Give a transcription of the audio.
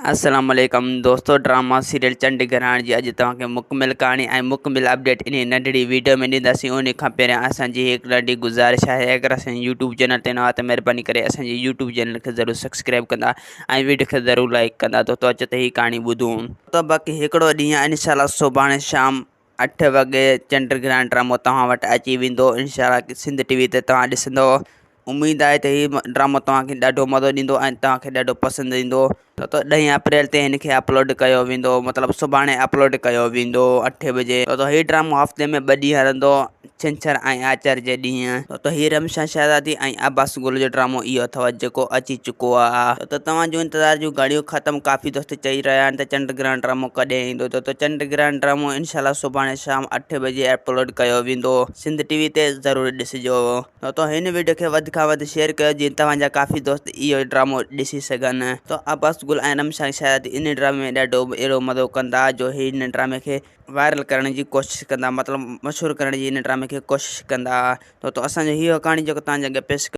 السلام عليڪم دوستو ڊراما سيريل چنڊ گرهڻ جي اڄ توهان کي مڪمل ڪهاڻي ۽ مڪمل اپڊيٽ انهي ننڍڙي ويڊيو ۾ ڏينداسين انهي کان پهريان اسان جي هڪ ننڍي گذارش آهي اگر اسان جي يوٽيوب چينل تي نوان ته مهرباني ڪري اسان جي يوٽيوب چينل کي ضرور سبسڪرائب ڪندا ۽ ويڊيو کي ضرور لائڪ ڪندا دوستو اچو ته هي ڪهاڻي ٻڌون. ته باقي هڪڙو ڏينهن انشاء الله سڀاڻي شام اٺ وڳي چنڊ گرهڻ ڊرامو توهان وٽ اچي ويندو انشاء الله سنڌ ٽي وي تي توهان ڏسندو اميد آهي ته هي ڊرامو توهان کي ڏاڍو مزو ڏيندو ۽ توهان کي ڏاڍو پسند ايندو ته ڏهين اپريل تي هن کي اپلوڊ ڪيو ويندو مطلب سڀاڻي اپلوڊ ڪيو ويندو اٺين بجي ته هي ڊرامو هفتي ۾ ٻه ڏينهن هلندو ڇنڇر ۽ آچر جي ڏينهن ته هي رمشان شهزادي ۽ عباس گل جو ڊرامو اهو اٿو جيڪو اچي چڪو آ ته توهان جون انتظار جون گهڙيون ختم ڪافي دوست چئي رهيا آهن ته چنڊ گرهڻ ڊرامو ڪڏهن ايندو ته چنڊ گرهڻ ڊرامو انشاء الله سڀاڻي شام اٺ بجي اپلوڊ ڪيو ويندو سنڌ ٽي وي تي ضرور ڏسجو ته هن ويڊيو کي وڌ کان وڌ شيئر ڪيو جيئن توهان جا ڪافي دوست اهو ڊرامو ڏسي سگهن ته عباس گل ۽ رمشان شهزادي ان ڊرامي ۾ ڏاڍو اهڙو مزو ڪندا جو هن ڊرامي کي وائرل ڪرڻ جي ڪوشش ڪندا مطلب مشهور ڪرڻ جي هن ڊرامي کي ڪوشش ڪندا تو اسان جو هيء ڪهاڻي جيڪو توهان جي اڳيان پيش ڪيو.